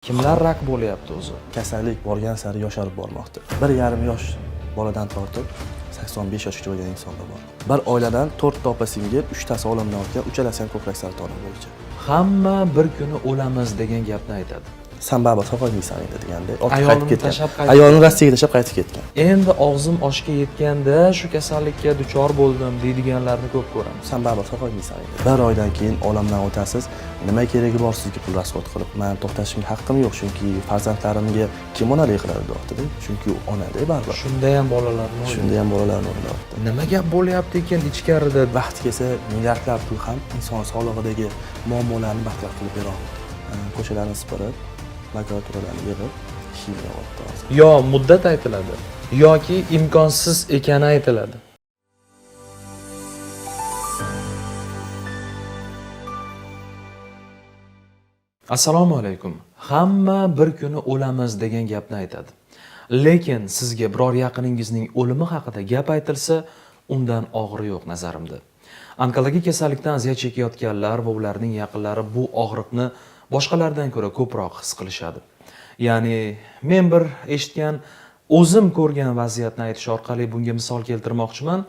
Kimlar rak bo'lyapti o'zi? Kasallik borgan sari yosharib bormoqda. 1,5 yosh boladan tortib 85 yoshgacha bo'lgan insonlar bor. Bir oiladan 4 ta opa singil, 3 tasi olamdan o'tgan, uchalasi ham ko'krak saratoni bo'yicha. Hamma bir kuni o'lamiz degan gapni aytadi. San baribir topolmaysan endi deganda, ortga Ayolini qaytib ketgan. tashlab qaytib Ayolini Rossiyaga tashlab qaytib ketgan. Endi og'zim oshga yetganda shu kasallikka duchor bo'ldim deydiganlarni ko'p ko'ramiz. San baribir topolmaysan endi. Bir oydan keyin olamdan o'tasiz. Nima keragi bor sizga pul rasxod qilib? Men to'xtashimga haqqim yo'q, chunki farzandlarimga kim onalik qiladi deyapti-da. Chunki u onada baribir. Shunda ham bolalarni o'ylaydi. Shunda ham bolalarni o'ylayapti. Nima gap bo'lyapti ekan ichkarida? Vaqti kelsa milliardlab pul ham inson sog'lig'idagi muammolarni bartaraf qilib bera olmaydi. Ko'chalarni sipirib, makulaturalarni yig'ib, ximiya olibdi hozir. Yo muddat aytiladi, yoki imkonsiz ekani aytiladi. Assalomu alaykum. Hamma bir kuni o'lamiz degan gapni aytadi. Lekin sizga biror yaqiningizning o'limi haqida gap aytilsa, undan og'iri yo'q nazarimda. Onkologik kasallikdan aziyat chekayotganlar va ularning yaqinlari bu og'riqni boshqalardan ko'ra ko'proq his qilishadi. Ya'ni men bir eshitgan, o'zim ko'rgan vaziyatni aytish orqali bunga misol keltirmoqchiman.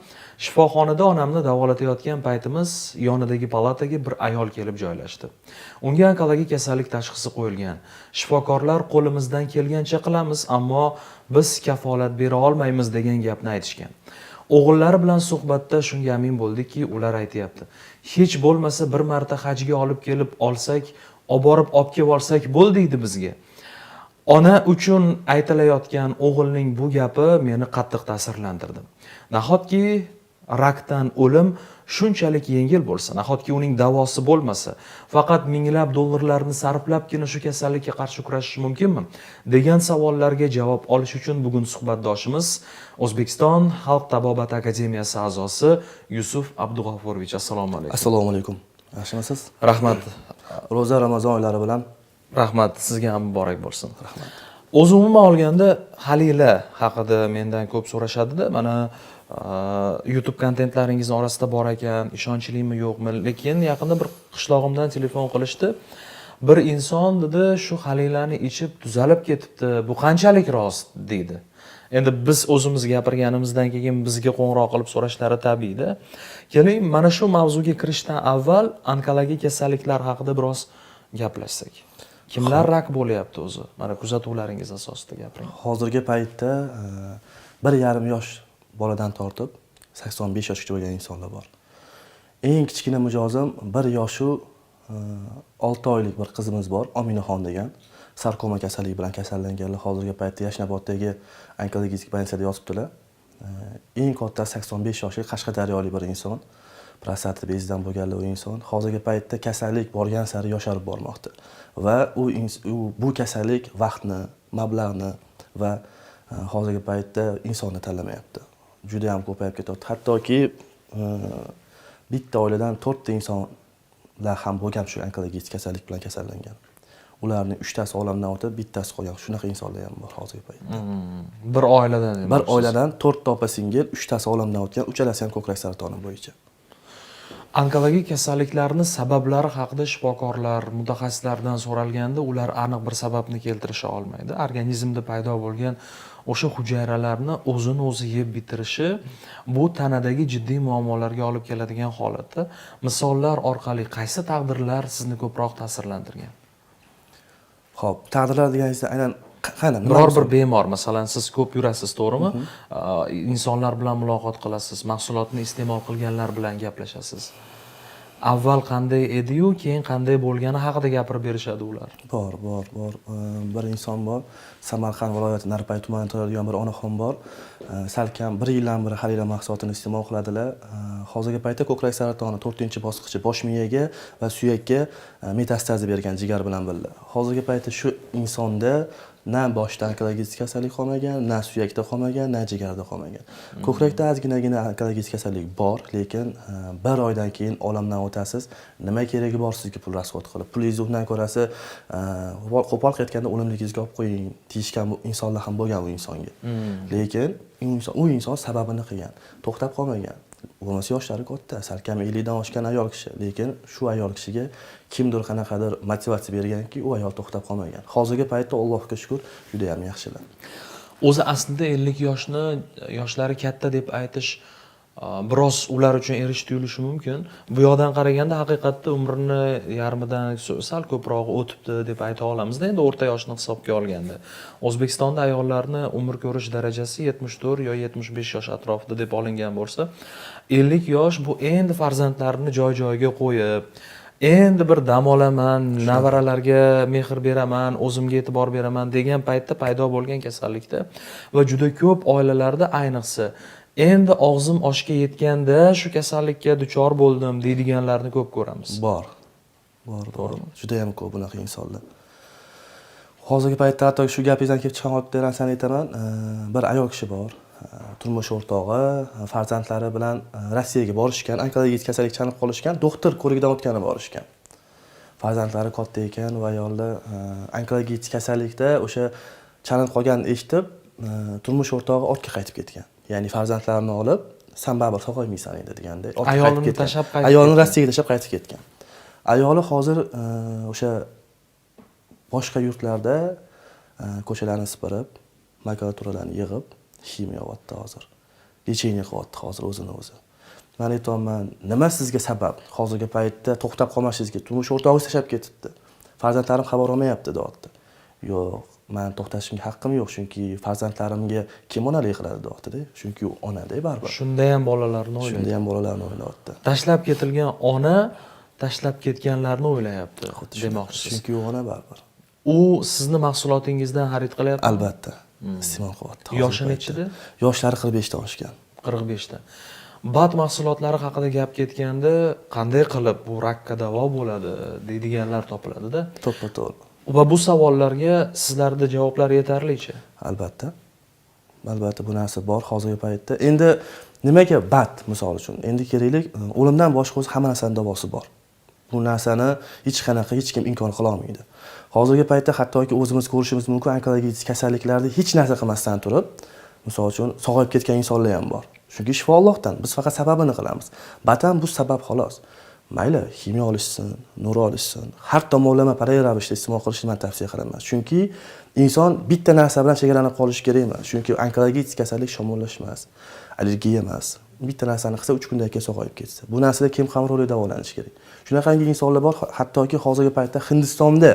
Shifoxonada onamni davolatayotgan paytimiz yonidagi palataga bir ayol kelib joylashdi. Unga onkologik kasallik tashxisi qo'yilgan. Shifokorlar qo'limizdan kelgancha qilamiz, ammo biz kafolat bera olmaymiz degan gapni aytishgan. O'g'illari bilan suhbatda shunga amin bo'ldikki, ular aytyapti. Hech bo'lmasa bir marta hajga olib kelib olsak, oborib olib kelib olsak bo'ldi deydi bizga. Ona uchun aytilayotgan o'g'ilning bu gapi meni qattiq ta'sirlantirdi. Nahotki rakdan o'lim shunchalik yengil bo'lsa, nahotki uning davosi bo'lmasa, faqat minglab dollarlarni sarflabgina shu kasallikka qarshi kurashish mumkinmi degan savollarga javob olish uchun bugun suhbatdoshimiz O'zbekiston Xalq tabobati akademiyasi a'zosi Yusuf Abdug'ofurovich. Assalomu alaykum. Assalomu alaykum. Yaxshimisiz? Rahmat. Ro'za Ramazon oylari bilan Rahmat, sizga ham muborak bo'lsin. Rahmat. O'zi umuman olganda Halila haqida mendan ko'p so'rashadida, mana YouTube kontentlaringizni orasida bor ekan, ishonchlimi yo'qmi? Lekin yaqinda bir qishlog'imdan telefon qilishdi. Bir inson dedi, shu Halilani ichib tuzalib ketibdi. Bu qanchalik rost deydi. Endi biz o'zimiz gapirganimizdan keyin bizga qo'ng'iroq qilib so'rashlari tabiiyda. Keling, mana shu mavzuga kirishdan avval onkologik kasalliklar haqida biroz gaplashsak. Kimlar rak bo'lyapti o'zi? Mana kuzatuvlaringiz asosida gapiring. Hozirgi paytda 1,5 yosh boladan tortib 85 yoshgacha bo'lgan insonlar bor. Eng kichkina mijozim 1 yoshu 6 oylik bir qizimiz bor, Ominaxon degan. Sarkoma kasalligi bilan kasallanganlar hozirgi paytda Yashnoboddagi onkologik больницада yotibdilar. Eng kattasi 85 yoshli Qashqadaryolik bir inson. Prostata bezidan bo'lganlar u inson. Hozirgi paytda kasallik borgan sari yosharib bormoqda. Va u bu kasallik vaqtni, mablag'ni va hozirgi paytda insonni tanlamayapti. Juda ham ko'payib ketyapti. Hattoki bitta oiladan 4 ta insonlar ham bo'lgan shu onkologik kasallik bilan kasallangan. Ularning 3 tasi olamdan o'tib, bittasi qolgan. Shunaqa insonlar ham bor hozirgi paytda. Bir oiladan Bir demoqchisiz. oiladan 4 ta opa singil, 3 tasi olamdan o'tgan, uchalasi ham ko'krak saratoni bo'yicha. Onkologik kasalliklarni sabablari haqida shifokorlar, mutaxassislardan so'ralganda ular aniq bir sababni keltirisha olmaydi. Organizmda paydo bo'lgan o'sha hujayralarni o'zini o'zi yeb bitirishi bu tanadagi jiddiy muammolarga olib keladigan holatda. Misollar orqali qaysi taqdirlar sizni ko'proq ta'sirlantirgan? Xo'p, taqdirlar deganingizda aynan qani nima Biror misol? bir bemor, masalan, siz ko'p yurasiz, to'g'rimi? Insonlar bilan muloqot qilasiz, mahsulotni iste'mol qilganlar bilan gaplashasiz. Avval qanday edi-yu, keyin qanday bo'lgani haqida gapirib berishadi ular. Bor, bor, bor. Bir inson bor. Samarqand viloyati Narpay tumanida turadigan bir onaxon bor. Salkam 1 yildan beri Halila mahsulotini iste'mol qiladilar. Hozirgi paytda ko'krak saratoni 4-bosqichi bosh miyaga va suyakka metastaza bergan jigar bilan birga. Hozirgi paytda shu insonda na boshda onkologik kasallik qolmagan, na suyakda qolmagan, na jigarda qolmagan. Ko'krakda ozginagina onkologik kasallik bor, lekin bir oydan keyin olamdan o'tasiz. Nima keragi bor sizga pul rasxod qilib? Pulingizni undan ko'rasi qo'pol qilayotganda o'limligingizga olib qo'ying deyishgan insonlar ham bo'lgan u insonga. Lekin u inson sababini qilgan, to'xtab qolmagan. Bo'lmasa yoshlari katta, salkam 50 dan oshgan ayol kishi, lekin shu ayol kishiga kimdir qanaqadir motivatsiya berganki, u ayol to'xtab qolmagan. Hozirgi paytda Allohga shukr, juda ham yaxshilar. O'zi aslida 50 yoshni yoshlari katta deb aytish biroz ular uchun erish tuyulishi mumkin. Bu yoqdan qaraganda haqiqatda umrini yarmidan sal ko'prog'i o'tibdi deb ayta olamizda, endi o'rta yoshni hisobga olganda. O'zbekistonda ayollarni umr ko'rish darajasi 74 yo 75 yosh atrofida deb olingan bo'lsa, 50 yosh bu endi farzandlarini joy-joyiga qo'yib, endi bir dam olaman, nevaralarga mehr beraman, o'zimga e'tibor beraman degan paytda paydo bo'lgan kasallikda va juda ko'p oilalarda ayniqsa endi og'zim oshga yetganda shu kasallikka duchor bo'ldim deydiganlarni ko'p ko'ramiz. Bor. Bor, bor. Juda ham ko'p bunaqa insonlar. Hozirgi paytda hatto shu gapingizdan kelib chiqqan holda narsani aytaman. Bir ayol kishi bor. Turmush o'rtog'i, farzandlari bilan Rossiyaga borishgan, onkologik kasallik chalinib qolishgan, doktor ko'rigidan o'tgani borishgan. Farzandlari katta ekan va ayolda onkologik kasallikda o'sha chalinib qolganini eshitib, turmush o'rtog'i ortga qaytib ketgan. Ya'ni farzandlarini olib, san baribir sog'aymaysan endi degandek, ortga qaytib Ayolini ketgan. tashlab qaytib Ayolini ketgan. Rossiyaga tashlab qaytib ketgan. Ayoli hozir o'sha boshqa yurtlarda ko'chalarni sipirib, makulaturalarni yig'ib, ximiya olyapti hozir. Лечение qilyapti hozir o'zini o'zi. Man aytyapman, nima sizga sabab? Hozirgi paytda to'xtab qolmashingizga turmush o'rtog'ingiz tashlab ketibdi. Farzandlarim xabar olmayapti, deyapti. Yo'q, man to'xtashimga haqqim yo'q, chunki farzandlarimga kim onalik qiladi, deyapti-da. Chunki u onada baribir. Shunda ham bolalarni o'ylaydi. Shunda ham bolalarni o'ylayapti. Tashlab ketilgan ona tashlab ketganlarni o'ylayapti Xuddi shunaqa. demoqchisiz. Chunki u ona baribir. U sizni mahsulotingizdan xarid qilyapti? Albatta. Iste'mol qilyapti. Yoshi nechida? Yoshlari 45 dan oshgan. 45 ta. BAT mahsulotlari haqida gap ketganda qanday qilib bu rakka davo bo'ladi deydiganlar topiladida. To'ppa-to'g'ri. Va bu savollarga sizlarda javoblar yetarlicha. Albatta. Albatta bu narsa bor hozirgi paytda. Endi nimaga BAT misol uchun? Endi kelaylik, o'limdan boshqa o'zi hamma narsaning davosi bor. Bu narsani hech qanaqa hech kim inkor qila olmaydi. Hozirgi paytda hattoki o'zimiz ko'rishimiz mumkin onkologik kasalliklarda hech narsa qilmasdan turib, misol uchun sog'ayib ketgan insonlar ham bor. Chunki shifo Allohdan, biz faqat sababini qilamiz. Batan bu sabab xolos. Mayli, ximiya olishsin, nur olishsin, har tomonlama parallel ravishda iste'mol qilishni men tavsiya qilaman. Chunki inson bitta narsa bilan chegaralanib qolishi kerak emas. Chunki onkologik kasallik shamollash emas, allergiya emas. Bitta narsani qilsa 3 kundan keyin sog'ayib ketsa. Bu narsada kim hamrohlik davolanish kerak. Shunaqangi insonlar bor, hattoki hozirgi paytda Hindistonda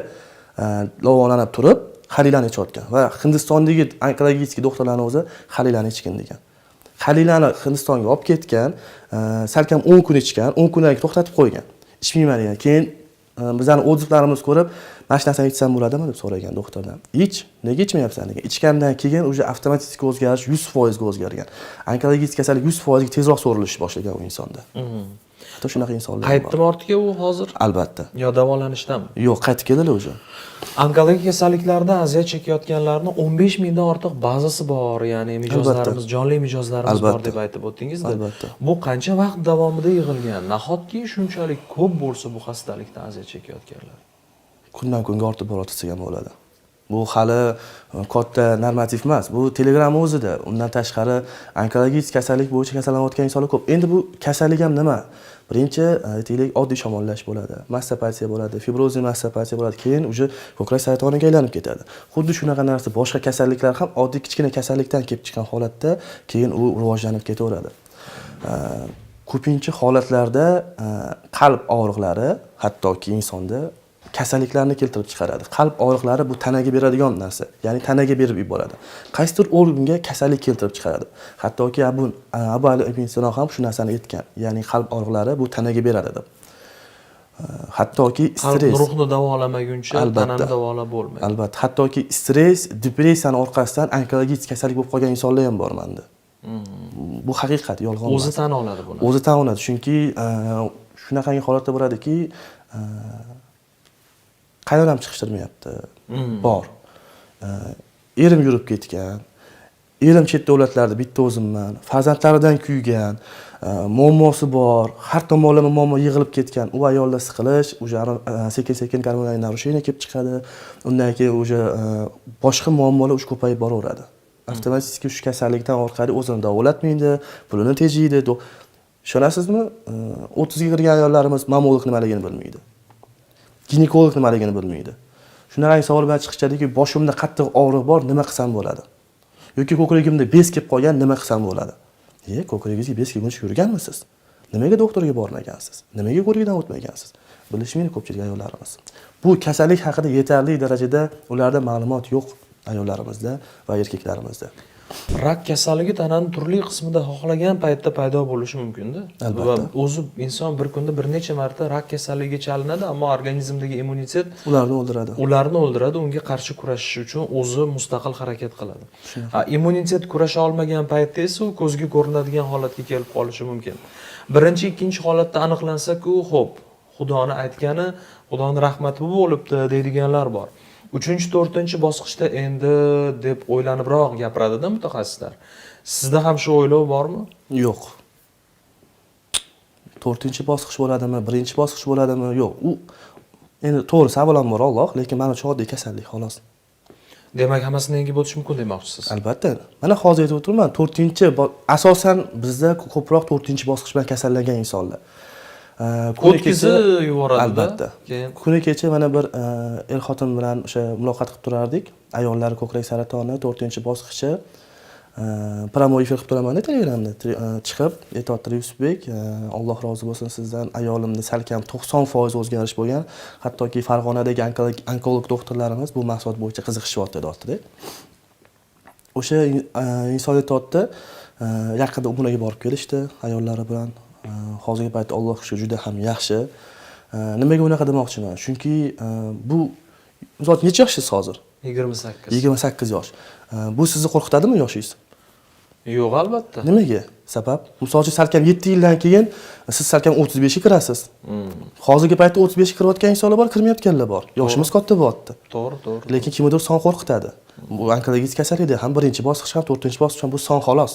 davolanib turib, halilani ichayotgan va Hindistondagi onkologik doktorlarning o'zi halilani ichgin degan. Halilani Hindistonga olib ketgan, salkam 10 kun ichgan, 10 kundan keyin to'xtatib qo'ygan. Ichmayman degan. Keyin bizning отзыв larimiz ko'rib, mana shu narsani ichsam bo'ladimi deb so'ragan doktordan. Ich, nega ichmayapsan degan. Ichgandan keyin уже avtomatik o'zgarish 100% ga o'zgargan. Onkologik kasallik 100% ga tezroq so'rilishni boshlagan u insonda. Hatto shunaqa insonlar bor. Qaytdimi ortiga u hozir? Albatta. Yo davolanishdanmi? Yo'q, qaytib keldilar уже. Onkologik kasalliklardan aziyat chekayotganlarni 15 mingdan ortiq bazasi bor, ya'ni mijozlarimiz, jonli mijozlarimiz bor deb aytib o'tdingizda. Albatta. Bu qancha vaqt davomida yig'ilgan? Nahotki shunchalik ko'p bo'lsa bu xastalikdan aziyat chekayotganlar? Kundan kunga ortib boryapti desak ham bo'ladi. Bu hali katta normativ emas. Bu Telegram o'zida. Undan tashqari onkologik kasallik bo'yicha kasallanayotgan insonlar ko'p. Endi bu kasallik ham nima? Birinchi, aytaylik, oddiy shamollash bo'ladi, mastopatiya bo'ladi, fibrozli mastopatiya bo'ladi, keyin уже ko'krak saratoniga aylanib ketadi. Xuddi shunaqa narsa boshqa kasalliklar ham oddiy kichkina kasallikdan kelib chiqqan holatda keyin u rivojlanib ketaveradi. Ko'pincha holatlarda qalb og'riqlari hattoki insonda kasalliklarni keltirib chiqaradi. Qalb og'riqlari bu tanaga beradigan narsa, ya'ni tanaga berib yuboradi. Qaysidir organga kasallik keltirib chiqaradi. Hattoki Abu Ali ibn Sino ham shu narsani aytgan, ya'ni qalb og'riqlari bu tanaga beradi deb. Hattoki Qalb stress ruhni davolamaguncha tanani davolab bo'lmaydi. Albatta, hattoki stress, depressiyani orqasidan onkologik kasallik bo'lib qolgan insonlar ham bor menda. Bu haqiqat, yolg'on O'zi emas. tan oladi buni. O'zi tan oladi, chunki shunaqangi holatda bo'ladiki, qaynonam chiqishtirmayapti. Bor. Erim yurib ketgan. Erim chet davlatlarda, bitta o'zimman. Farzandlaridan kuygan, muammosi bor, har tomonlama muammo yig'ilib ketgan. U ayolda siqilish, уже sekin-sekin gormonal нарушение kelib chiqadi. Undan keyin уже boshqa muammolar уже ko'payib boraveradi. Avtomatik shu kasallikdan orqali o'zini davolatmaydi, pulini tejaydi. Ishonasizmi, 30ga kirgan ayollarimiz mammolog nimaligini bilmaydi, ginekolog nimaligini bilmaydi. Shunaqangi savol bilan chiqishadiki, boshimda qattiq og'riq bor, nima qilsam bo'ladi? Yoki ko'kragimda bez kelib qolgan, nima qilsam bo'ladi? Ko'kragingizga bez kelguncha yurganmisiz? Nimaga doktorga bormagansiz? Nimaga ko'rikdan o'tmagansiz? Bilishmaydi ko'pchilik ayollarimiz. Bu kasallik haqida yetarli darajada ularda ma'lumot yo'q ayollarimizda va erkaklarimizda. Rak kasalligi tanani turli qismida xohlagan paytda paydo bo'lishi mumkin-da. Albatta. Va o'zi inson bir kunda bir necha marta rak kasalligiga chalinadi, ammo organizmdagi immunitet ularni o'ldiradi. Ularni o'ldiradi, unga qarshi kurashish uchun o'zi mustaqil harakat qiladi. Immunitet kurasha olmagan paytda esa u ko'zga ko'rinadigan holatga kelib qolishi mumkin. Birinchi, ikkinchi holatda aniqlansa-ku, xo'p, Xudoni aytgani, Xudoni rahmati bu bo'libdi deydiganlar bor. Uchinchi, to'rtinchi bosqichda endi deb o'ylanibroq gapiradida mutaxassislar. Sizda ham shu o'ylov bormi? Yo'q. To'rtinchi bosqich bo'ladimi, birinchi bosqich bo'ladimi? Yo'q. U endi to'g'ri avvalambor Alloh, lekin mana shu oddiy kasallik xolos. Demak, hammasini yengib o'tish mumkin demoqchisiz. Albatta. Mana hozir aytib o'tirman, to'rtinchi asosan bizda ko'proq to'rtinchi bosqich bilan kasallangan insonlar. O'tkazib yuboradi. Albatta. Keyin kuni kecha mana bir er xotin bilan o'sha muloqot qilib turardik. Ayollar ko'krak saratoni 4-bosqichi. Прямой efir qilib turamanda Telegramda chiqib aytyapti Yusufbek, Alloh rozi bo'lsin sizdan, ayolimda salkam 90% o'zgarish bo'lgan. Hattoki Farg'onadagi onkolog doktorlarimiz bu mahsulot bo'yicha qiziqishyapti deyapti. O'sha inson aytyapti, yaqinda Umraga borib kelishdi ayollari bilan. Hozirgi paytda Allohga shukr juda ham yaxshi. Nimaga unaqa demoqchiman? Chunki bu misol uchun necha yoshsiz hozir? 28. 28 yosh. Bu sizni qo'rqitadimi yoshingiz? Yo'q, albatta. Nimaga? Sabab? Misol uchun salkam 7 yildan keyin siz salkam 35 ga kirasiz. Hozirgi paytda 35 ga kirayotgan insonlar bor, kirmayotganlar bor. Yoshimiz katta bo'lyapti. To'g'ri, to'g'ri. Lekin kimnidir son qo'rqitadi. Bu onkologik kasallikda ham birinchi bosqich ham to'rtinchi bosqich ham bu son xolos.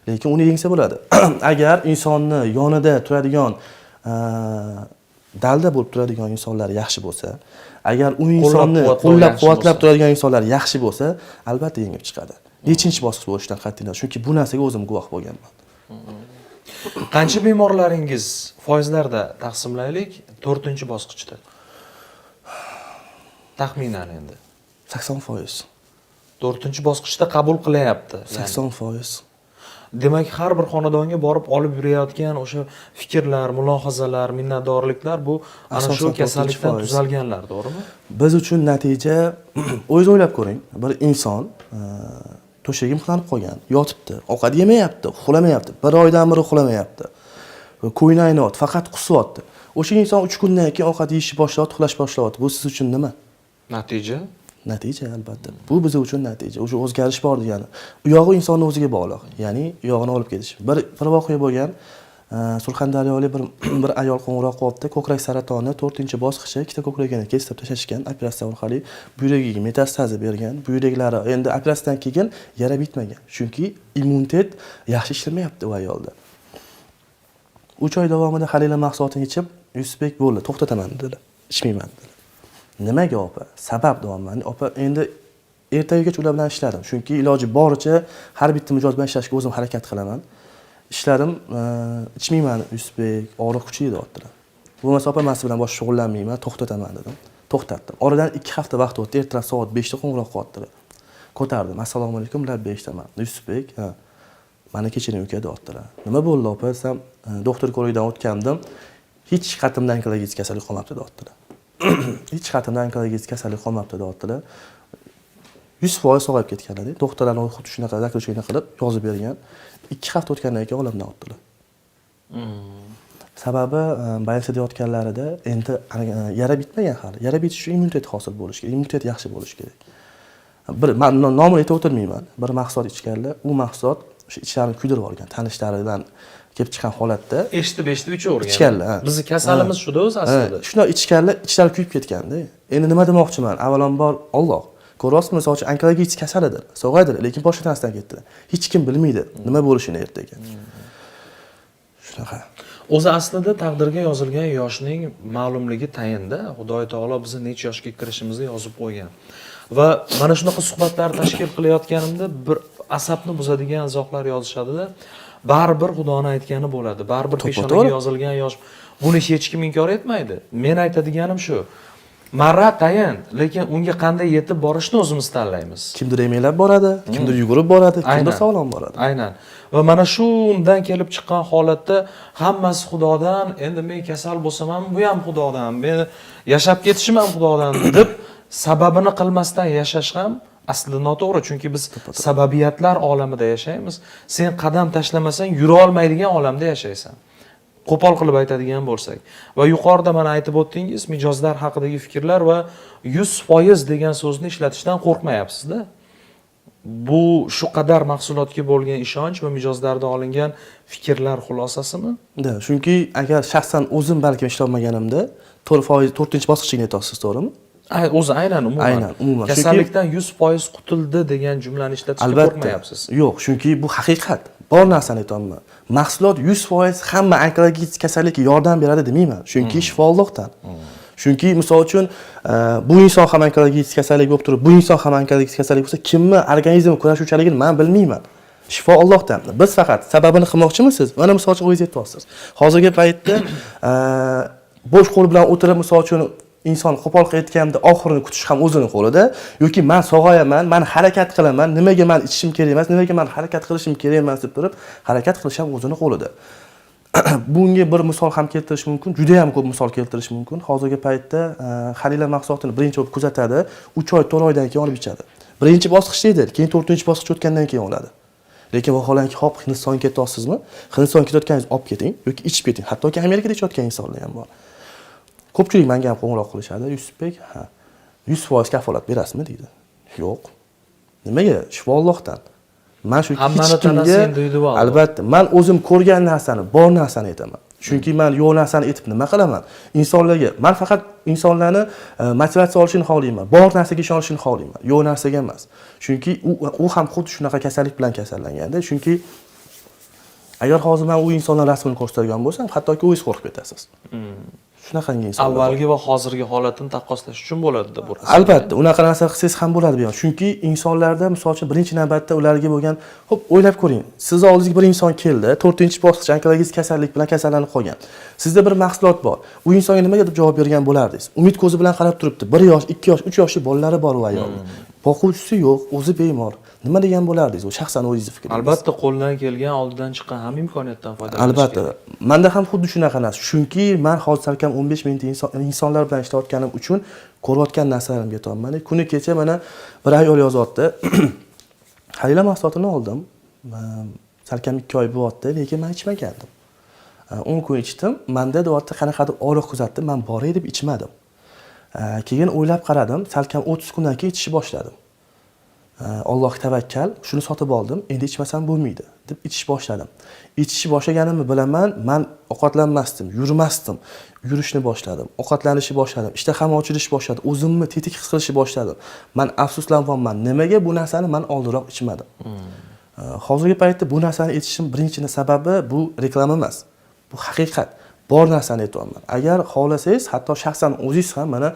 Lekin uni yengsa bo'ladi. Agar insonni yonida turadigan, dalda bo'lib turadigan insonlar yaxshi bo'lsa, agar u insonni qo'llab-quvvatlab turadigan insonlar yaxshi bo'lsa, albatta yengib chiqadi. Nechinchi bosqich bo'lishidan qat'iy nazar, chunki bu narsaga o'zim guvoh bo'lganman. Qancha bemorlaringiz foizlarda taqsimlaylik 4-bosqichda? Taxminan endi. 80%. 4-bosqichda qabul qilyapti. 80%. Demak, har bir xonadonga borib olib yurayotgan o'sha fikrlar, mulohazalar, minnatdorliklar bu ana shu kasallikdan tuzalganlar, to'g'rimi? Biz uchun natija, o'zingiz o'ylab ko'ring, bir inson to'shagi mixlanib qolgan, yotibdi, ovqat yemayapti, uxlamayapti, bir oydan beri uxlamayapti. Ko'ngli ayniyapti, faqat qusyapti. O'sha inson 3 kundan keyin ovqat yeyishni boshlayapti, uxlash boshlayapti. Bu siz uchun nima? Natija? Natija albatta. Bu biz uchun natija. O'sha o'zgarish bor degani. U yog'i insonning o'ziga bog'liq. Ya'ni u yog'ini olib ketish. Bir voqea bo'lgan, Surxondaryolik bir ayol qo'ng'iroq qilyapti. Ko'krak saratoni 4-bosqichi, ikkita ko'kragini kesib tashlashgan operatsiya orqali, buyragiga metastaza bergan. Buyraklari endi operatsiyadan keyin yara bitmagan. Chunki immunitet yaxshi ishlamayapti u ayolda. 3 oy davomida Halila mahsulotini ichib, Yusufbek bo'ldi, to'xtataman dedi. Ichmayman dedi. Nimaga opa? Sabab deyapman. Opa, endi ertagacha ular bilan ishladim. Chunki iloji boricha har bitta mijoz bilan ishlashga o'zim harakat qilaman. Ishladim, ichmayman Yusufbek, og'riq kuchli deyaptilar. Bo'lmasa opa, men siz bilan boshqa shug'ullanmayman, to'xtataman dedim. To'xtatdim. Oradan 2 hafta vaqt o'tdi, ertalab soat 5 da qo'ng'iroq qilyaptilar. Ko'tardim. Assalomu alaykum, labbay eshitaman. Yusufbek, ha. Meni kechiring uka deyaptilar. Nima bo'ldi opa desam, doktor ko'rigidan o'tgandim. Hech qatimdan onkologik kasallik qolmabdi deyaptilar. Hech qatimdan onkologik kasallik qolmabdi deyaptilar. 100% sog'ayib ketganlar. Doktorlar xuddi shunaqa заключение qilib yozib bergan. 2 hafta o'tgandan keyin olamdan o'tdilar. Sababi больницада yotganlarida endi yara bitmagan hali. Yara bitish uchun immunitet hosil bo'lishi kerak, immunitet yaxshi bo'lishi kerak. Bir men nomini aytib o'tirmayman. Bir mahsulot ichganlar, u mahsulot o'sha ichlarini kuydirib olgan, tanishlaridan kelib chiqqan holatda eshitib ichavergan. Ichganlar, ha. Bizni kasalimiz shuda o'zi aslida. Shunday ichganlar, ichlari kuyib ketganda. Endi nima demoqchiman? Avvalambor Alloh. Ko'ryapsizmi, misol uchun onkologik kasalidir, sog'aydir, lekin boshqa narsadan ketdi. Hech kim bilmaydi nima bo'lishini ertaga. Shunaqa. O'zi aslida taqdirga yozilgan yoshning ma'lumligi tayinda. Xudoy taolo bizni necha yoshga kirishimizni yozib qo'ygan. Va mana shunaqa suhbatlar tashkil qilayotganimda bir asabni buzadigan izohlar yozishadida. Baribir Xudoni aytgani bo'ladi. Baribir peshonaga To'ppa-to'g'ri. yozilgan yosh. Buni hech kim inkor etmaydi. Men aytadiganim shu. Marra tayin, lekin unga qanday yetib borishni o'zimiz tanlaymiz. Kimdir emaklab boradi, kimdir yugurib boradi, kimdir sog'lom boradi. Aynan. Va mana shundan kelib chiqqan holatda hammasi Xudodan, endi men kasal bo'lsam ham bu ham Xudodan, men yashab ketishim ham Xudodan deb sababini qilmasdan yashash ham aslida noto'g'ri, chunki biz sababiyatlar olamida yashaymiz. Sen qadam tashlamasang yura olmaydigan olamda yashaysan. Qo'pol qilib aytadigan bo'lsak. Va yuqorida mana aytib o'tdingiz, mijozlar haqidagi fikrlar va 100% degan so'zni ishlatishdan qo'rqmayapsiz-da. Bu shu qadar mahsulotga bo'lgan ishonch va mijozlardan olingan fikrlar xulosasimi? Да, chunki agar shaxsan o'zim balkim ishlolmaganimda, 4%, 4 bosqichga yetasiz, to'g'rimi? O'zi aynan umuman. Aynan, umuman. Chunki- Kasallikdan 100% qutuldi degan jumlani ishlatishga Albatta. qo'rqmayapsiz. Yo'q, chunki bu haqiqat. Bor narsani aytyapman. Mahsulot 100% hamma onkologik kasallikka yordam beradi demayman. Chunki shifo Allohdan. Chunki misol uchun bu inson ham onkologik kasallik bo'lib turib, bu inson ham onkologik kasallik bo'lsa, kimni organizmi kurashuvchanligini men bilmayman. Shifo Allohdan. Biz faqat sababini qilmoqchimisiz? Mana misol uchun o'zingiz aytyapsiz. Hozirgi paytda bo'sh qo'l bilan o'tirib, misol uchun inson qo'pol qilayotganda oxirini kutish ham o'zini qo'lida, yoki man sog'ayaman, man harakat qilaman, nimaga man ichishim kerak emas, nimaga man harakat qilishim kerak emas deb turib harakat qilish ham o'zini qo'lida. Bunga bir misol ham keltirish mumkin, juda ham ko'p misol keltirish mumkin. Hozirgi paytda Halila mahsulotini birinchi bo'lib kuzatadi, 3 oy, 4 oydan keyin olib ichadi. Birinchi bosqichda edi, keyin 4 bosqich o'tgandan keyin oladi. Lekin vaholanki, hop, Hindistonga ketyapsizmi? Hindistonga ketayotganingiz olib keting yoki ichib keting. Hattoki Amerikada ichayotgan insonlar ham bor. Ko'pchilik menga ham qo'ng'iroq qilishadi. Yusufbek, ha, 100% kafolat berasizmi deydi. Yo'q. Nimaga? Shifo Allohdan. Man shu Hammani hech kimga tanasi individual. Albatta, man o'zim ko'rgan narsani, bor narsani aytaman. Chunki man yo'q narsani aytib nima qilaman? Insonlarga, man faqat insonlarni motivatsiya olishini xohlayman, bor narsaga ishonishini xohlayman, yo'q narsaga emas. Chunki u ham xuddi shunaqa kasallik bilan kasallanganda, chunki agar hozir man u insonlar rasmini ko'rsatadigan bo'lsam, hattoki o'zingiz qo'rqib ketasiz. Shunaqangi insonlar bor. Avvalgi va hozirgi holatini taqqoslash uchun bo'ladi-da bu rasm. Albatta, unaqa narsa qilsangiz ham bo'ladi bu ham. Chunki insonlarda, misol uchun, birinchi navbatda ularga bo'lgan, xo'p, o'ylab ko'ring. Sizni oldingizga bir inson keldi, 4-bosqich onkologik kasallik bilan kasallanib qolgan. Sizda bir mahsulot bor. U insonga nimaga deb javob bergan bo'lardingiz? Umid ko'zi bilan qarab turibdi. 1 yosh, 2 yosh, 3 yoshli bolalari bor u ayolning. Boquvchisi yo'q, o'zi bemor. Nima degan bo'lardingiz? U shaxsan o'zingizni fikringiz. Albatta, qo'ldan kelgan, oldidan chiqqan hamma imkoniyatdan foydalanish Albatta. kerak. Menda ham xuddi shunaqa narsa. Chunki man hozir salkam 15 mingta insonlar bilan ishlayotganim uchun ko'rayotgan narsalarimga aytyapman. Kuni kecha mana bir ayol yozyapti. Halila mahsulotini oldim. Salkam 2 oy bo'lyapti, lekin men ichmagandim. 10 kun ichdim. Menda deyapti, qanaqadir og'riq kuzatdim. Men boray deb ichmadim. Keyin o'ylab qaradim, salkam 30 kundan keyin ichishni boshladim. Allohga tavakkal, shuni sotib oldim, endi ichmasam bo'lmaydi deb ichish boshladim. Ichishni boshlaganimni bilaman, man ovqatlanmasdim, yurmasdim. Yurishni boshladim, ovqatlanishni boshladim, ishtaham ochilish boshladi, o'zimni tetik his qilishni boshladim. Man afsuslanyapman, nimaga bu narsani man oldinroq ichmadim. Hozirgi paytda bu narsani aytishim birinchi sababi bu reklama emas. Bu haqiqat. Bor narsani aytyapman. Agar xohlasangiz, hatto shaxsan o'zingiz ham mana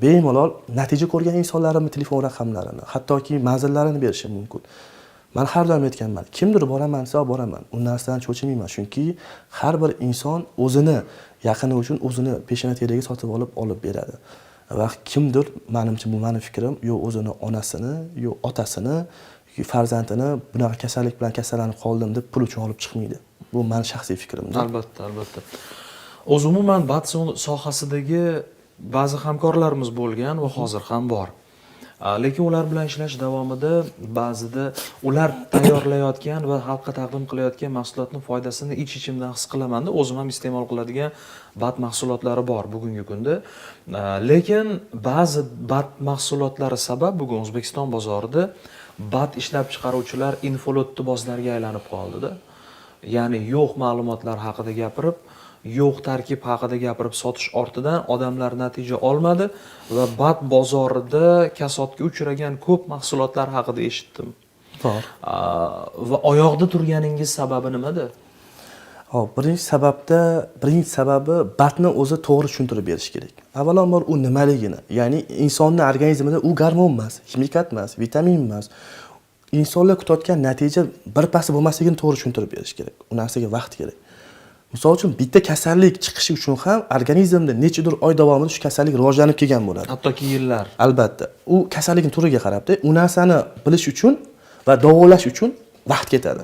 bemalol natija ko'rgan insonlarimni telefon raqamlarini, hattoki manzillarini berishim mumkin. Man har doim aytganman, kimdir boraman desa boraman. U narsadan cho'chimayman, chunki har bir inson o'zini yaqini uchun o'zini peshona teriga sotib olib olib beradi. Va kimdir, menimcha bu meni fikrim, yo o'zini onasini, yo otasini, yoki farzandini bunaqa kasallik bilan kasallanib qoldim deb pul uchun olib chiqmaydi. Bu meni shaxsiy fikrim. Albatta, albatta. O'zi umuman BAT sohasidagi ba'zi hamkorlarimiz bo'lgan va hozir ham bor. Lekin ular bilan ishlash davomida ba'zida ular tayyorlayotgan va xalqqa taqdim qilayotgan mahsulotning foydasini ich-ichimdan his qilamanda, o'zim ham iste'mol qiladigan BAT mahsulotlari bor bugungi kunda. Lekin ba'zi BAT mahsulotlari sabab bugun O'zbekiston bozorida BAT ishlab chiqaruvchilar infolotdibozlarga aylanib qoldida. Ya'ni yo'q ma'lumotlar haqida gapirib, yo'q tarkib haqida gapirib sotish ortidan odamlar natija olmadi va BAT bozorida kasodga uchragan ko'p mahsulotlar haqida eshitdim. Bor. Va oyoqda turganingiz sababi nimada? Hop, birinchi sababi BATni o'zi to'g'ri tushuntirib berish kerak. Avvalambor u nimaligini, ya'ni insonni organizmida u gormon emas, ximikat emas, vitamin emas. Insonlar kutayotgan natija birpasda bo'lmasligini to'g'ri tushuntirib berish kerak. U narsaga vaqt kerak. Misol uchun, bitta kasallik chiqishi uchun ham organizmda nechadir oy davomida shu kasallik rivojlanib kelgan bo'ladi. Hattoki yillar. Albatta. U kasallikning turiga qarabda, u narsani bilish uchun va davolash uchun vaqt ketadi.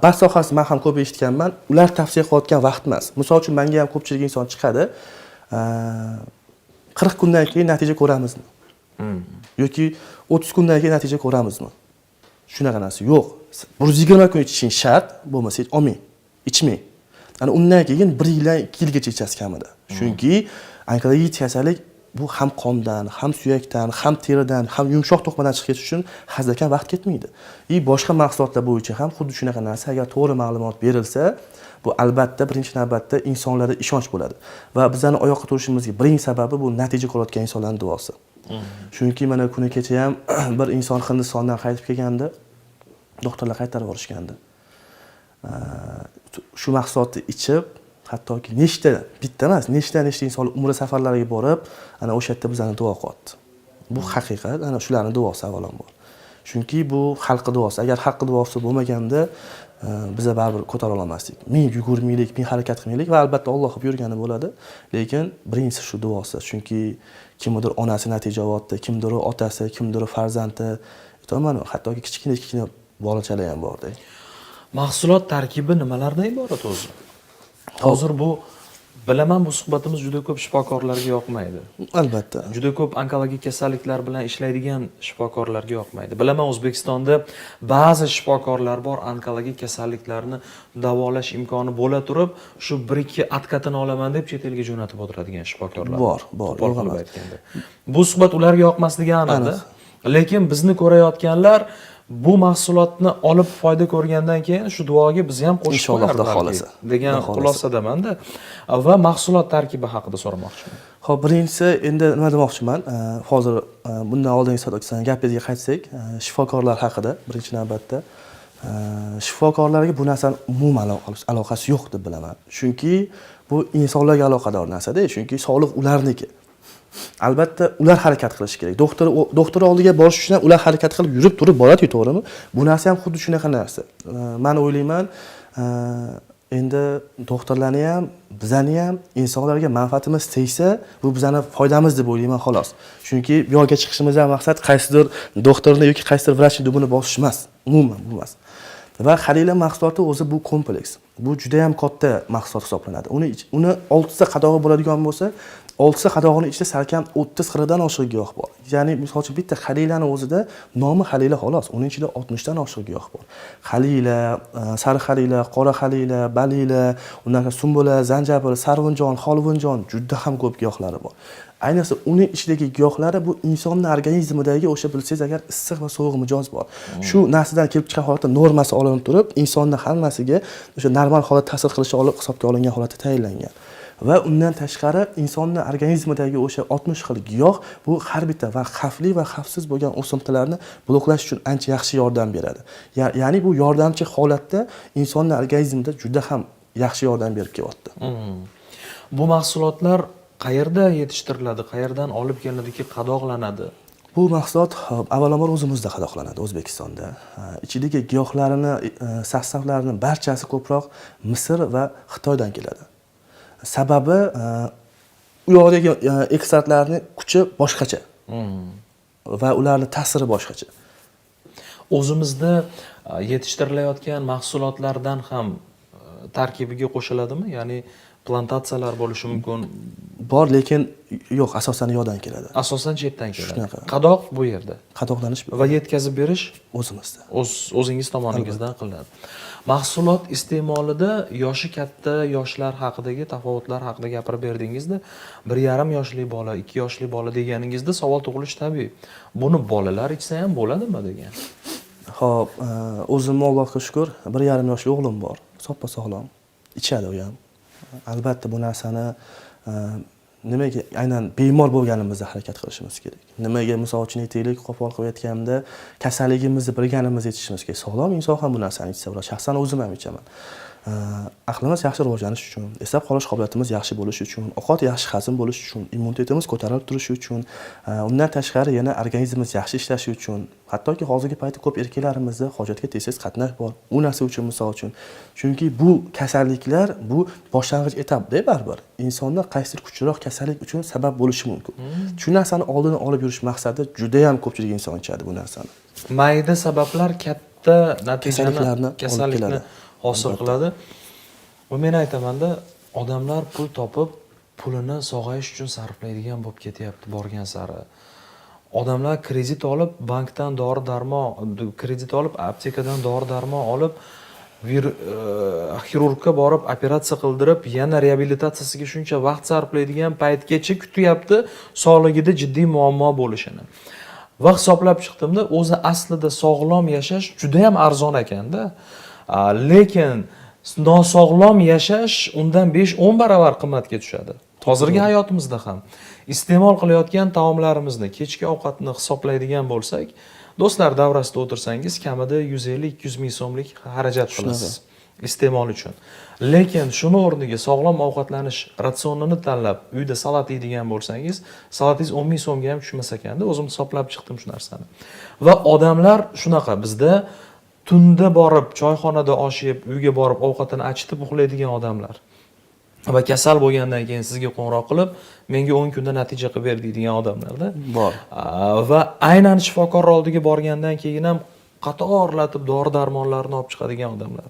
Ba'zi sohasi men ham ko'p eshitganman, ular tavsiya qilayotgan vaqt emas. Misol uchun, menga ham ko'pchilik inson chiqadi. 40 kundan keyin natija ko'ramizmi? Yoki 30 kundan keyin natija ko'ramizmi? Shunaqa narsa yo'q. 120 kun ichishing shart, bo'lmasa olmang, ichmang. Ana undan keyin 1 yildan 2 yilgacha ichasiz kamida. Chunki onkologik kasallik bu ham qondan, ham suyakdan, ham teridan, ham yumshoq to'qimadan chiqib ketish uchun hazilakam vaqt ketmaydi. И boshqa mahsulotlar bo'yicha ham xuddi shunaqa narsa, agar to'g'ri ma'lumot berilsa, bu albatta birinchi navbatda insonlarda ishonch bo'ladi. Va bizani oyoqqa turishimizga birinchi sababi bu natija ko'rayotgan insonlarning duosi. Chunki mana kuni kecha ham bir inson Hindistondan qaytib kelganda, doktorlar qaytarib yuborishgandi. Shu mahsulotni ichib, hattoki nechta, bitta emas, nechta nechta insonlar umra safarlariga borib, ana o'sha yerda bizani duo qilyapti. Bu haqiqat, ana shularni duosi avvalambor. Chunki bu xalqi duosi. Agar xalqi duosi bo'lmaganda, biza baribir ko'tara olmasdik. Ming yugurmaylik, ming harakat qilmaylik va albatta Alloh buyurgani bo'ladi. Lekin birinchisi shu duosi. Chunki kimnidir onasi natija olyapti, kimdir otasi, kimdir farzandi, aytaman, hattoki kichkina kichkina bolachalar ham borda. Mahsulot tarkibi nimalardan iborat o'zi? Hozir bu bilaman, bu suhbatimiz juda ko'p shifokorlarga yoqmaydi. Albatta. Juda ko'p onkologik kasalliklar bilan ishlaydigan shifokorlarga yoqmaydi. Bilaman, O'zbekistonda ba'zi shifokorlar bor, onkologik kasalliklarni davolash imkoni bo'la turib, shu bir ikki откат ini olaman deb chet elga jo'natib o'tiradigan shifokorlar. Bor, bor, Qo'pol yo'q qilib emas. aytganda. Bu suhbat ularga yoqmasligi aniqda. Lekin bizni ko'rayotganlar bu mahsulotni olib foyda ko'rgandan keyin shu duoga bizni ham qo'shib Inshaalloh, qo'yar Xudo balki xohlasa. degan Xudo xohlasa. xulosadamanda. Va mahsulot tarkibi haqida so'ramoqchiman. Xo'p, birinchisi endi nima demoqchiman? Hozir bundan oldingi gapingizga qaytsak, shifokorlar haqida birinchi navbatda shifokorlarga bu narsani umuman aloqasi yo'q deb bilaman. Chunki bu insonlarga aloqador narsada, chunki sog'liq ularniki. Albatta ular harakat qilishi kerak. Doktor oldiga borish uchun ham ular harakat qilib yurib turib boradi-ku, to'g'rimi? Bu narsa ham xuddi shunaqa narsa. Men o'ylayman, endi doktorlarni ham, bizani ham insonlarga manfaatimiz tegsa, bu bizani foydamiz deb o'ylayman xolos. Chunki bu yoqqa chiqishimizdan maqsad qaysidir doktorni yoki qaysidir vrachni dumini bosish emas. Umuman bu emas. Va Halila mahsuloti o'zi bu kompleks. Bu juda ham katta mahsulot hisoblanadi. Uni 6 ta qadog'i bo'ladigan bo'lsa, 6 ta qadog'ini ichida salkam 30-40 dan oshiq giyoh bor. Ya'ni misol uchun bitta Halilani o'zida nomi Halila xolos, uning ichida 60 dan oshiq giyoh bor. Halila, sariq halila, qora halila, balila, undan keyin sumbula, zanjabil, sarvunjon, xolvunjon, juda ham ko'p giyohlari bor. Ayniqsa uning ichidagi giyohlari bu insonni organizmidagi o'sha, bilsangiz agar, issiq va sovuq mijoz bor. Shu narsadan kelib chiqqan holatda normasi olinib turib, insonni hammasiga o'sha normal holat ta'sir qilishi olib hisobga olingan holatda tayinlangan. Va undan tashqari insonni organizmidagi o'sha 60 xil giyoh bu har bitta va xavfli va xavfsiz bo'lgan o'simtalarni bloklash uchun ancha yaxshi yordam beradi. Ya'ni bu yordamchi holatda insonni organizmida juda ham yaxshi yordam berib kelyapti. Bu mahsulotlar qayerda yetishtiriladi, qayerdan olib kelinadiki, qadoqlanadi? Bu mahsulot avvalambor o'zimizda qadoqlanadi, O'zbekistonda. Ichidagi giyohlarini, состав larini barchasi ko'proq Misr va Xitoydan keladi. Sababi u yoqdagi ekstraktlarning kuchi boshqacha va ularni ta'siri boshqacha. O'zimizda yetishtirilayotgan mahsulotlardan ham tarkibiga qo'shiladimi? Ya'ni plantatsiyalar bo'lishi mumkin. Bor, lekin yo'q, asosan yoqdan keladi. Asosan chetdan keladi. Shunaqa. Qadoq bu yerda. Qadoqlanish Va yetkazib berish o'zimizda. o'z o'zingiz tomoningizdan qilinadi. Mahsulot iste'molida yoshi katta yoshlar haqidagi tafovutlar haqida gapirib berdingizda, 1,5 yoshli bola, 2 yoshli bola deganingizda savol tug'ilishi tabiiy. Buni bolalar ichsa ham bo'ladimi degan. Xo'p, o'zimni Allohga shukur, 1,5 yoshli o'g'lim bor. Soppa sog'lom. Ichadi u ham. Albatta bu narsani nimaga aynan bemor bo'lganimizda harakat qilishimiz kerak. Nimaga, misol uchun aytaylik, qo'pol qilib aytganda, kasalligimizni bilganimizda ichishimiz kerak. Sog'lom inson ham bu narsani ichsa bo'ladi. Shaxsan o'zim ham ichaman. Aqlimiz yaxshi rivojlanishi uchun, eslab qolish qobiliyatimiz yaxshi bo'lishi uchun, ovqat yaxshi hazm bo'lishi uchun, immunitetimiz ko'tarilib turishi uchun, undan tashqari yana organizmimiz yaxshi ishlashi uchun, hattoki hozirgi paytda ko'p erkaklarimizda hojatga tez-tez qatnash bor. U narsa uchun, misol uchun. Chunki bu kasalliklar bu boshlang'ich etapda baribir. Insonda qaysidir kuchliroq kasallik uchun sabab bo'lishi mumkin. Shu narsani oldini olib yurish maqsadida juda ham ko'pchilik inson ichadi bu narsani. Mayda sabablar katta natijani, Kasalliklarni olib kasallikni keladi. hosil qiladi. Va men aytamanda, odamlar pul topib, pulini sog'ayish uchun sarflaydigan bo'lib ketyapti borgan sari. Odamlar kredit olib, bankdan dori darmon, kredit olib, aptekadan dori darmon olib, xirurgga borib operatsiya qildirib, yana reabilitatsiyasiga shuncha vaqt sarflaydigan paytgacha kutyapti sog'ligida jiddiy muammo bo'lishini. Va hisoblab chiqdimda, o'zi aslida sog'lom yashash juda ham arzon ekanda. Lekin nosog'lom yashash undan 5-10 barobar qimmatga tushadi. Hozirgi hayotimizda ham iste'mol qilayotgan taomlarimizni, kechki ovqatni hisoblaydigan bo'lsak, do'stlar davrasida o'tirsangiz, kamida 150-200 ming so'mlik xarajat qilasiz iste'mol uchun. Lekin shuni o'rniga sog'lom ovqatlanish ratsionini tanlab, uyda salat yeydigan bo'lsangiz, salatingiz 10 ming so'mga ham tushmas ekanda. O'zim hisoblab chiqdim shu narsani. Va odamlar shunaqa, bizda tunda borib choyxonada osh yeb, uyga borib ovqatini achitib uxlaydigan odamlar. Va kasal bo'lgandan keyin sizga qo'ng'iroq qilib, menga 10 kunda natija qilib ber deydigan odamlarda Bor. Va aynan shifokor oldiga borgandan keyin ham qatorlatib dori darmonlarni olib chiqadigan odamlar.